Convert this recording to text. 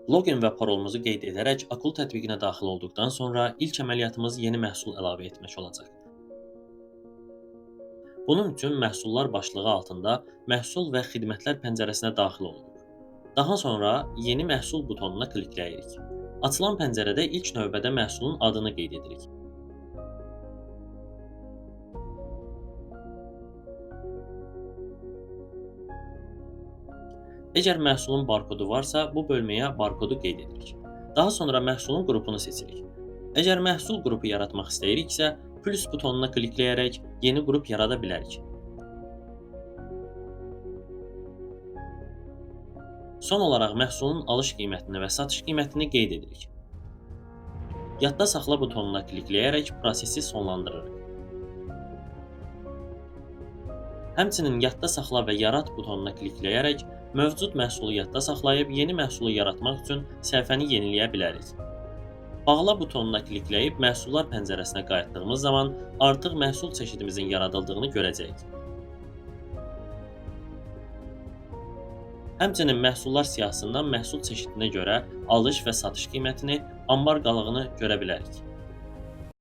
Login və parolumuzu qeyd edərək Akul tətbiqinə daxil olduqdan sonra ilk əməliyyatımız yeni məhsul əlavə etmək olacaq. Bunun üçün məhsullar başlığı altında məhsul və xidmətlər pəncərəsinə daxil oluruq. Daha sonra yeni məhsul butonuna klikləyirik. Açılan pəncərədə ilk növbədə məhsulun adını qeyd edirik. Əgər məhsulun barkodu varsa, bu bölməyə barkodu qeyd edirik. Daha sonra məhsulun qrupunu seçirik. Əgər məhsul qrupu yaratmaq istəyiriksə, plus butonuna klikləyərək yeni qrup yarada bilərik. Son olaraq məhsulun alış qiymətini və satış qiymətini qeyd edirik. Yadda saxla butonuna klikləyərək prosesi sonlandırırıq. Həmçinin yadda saxla və yarat butonuna klikləyərək mövcud məhsulu yadda saxlayıb yeni məhsulu yaratmaq üçün səhifəni yeniləyə bilərik. Bağla butonuna klikləyib məhsullar pəncərəsinə qayıtdığımız zaman artıq məhsul çeşidimizin yaradıldığını görəcəyik. Həmçinin məhsullar siyahısından məhsul çeşidinə görə alış və satış qiymətini, anbar qalığını görə bilərik.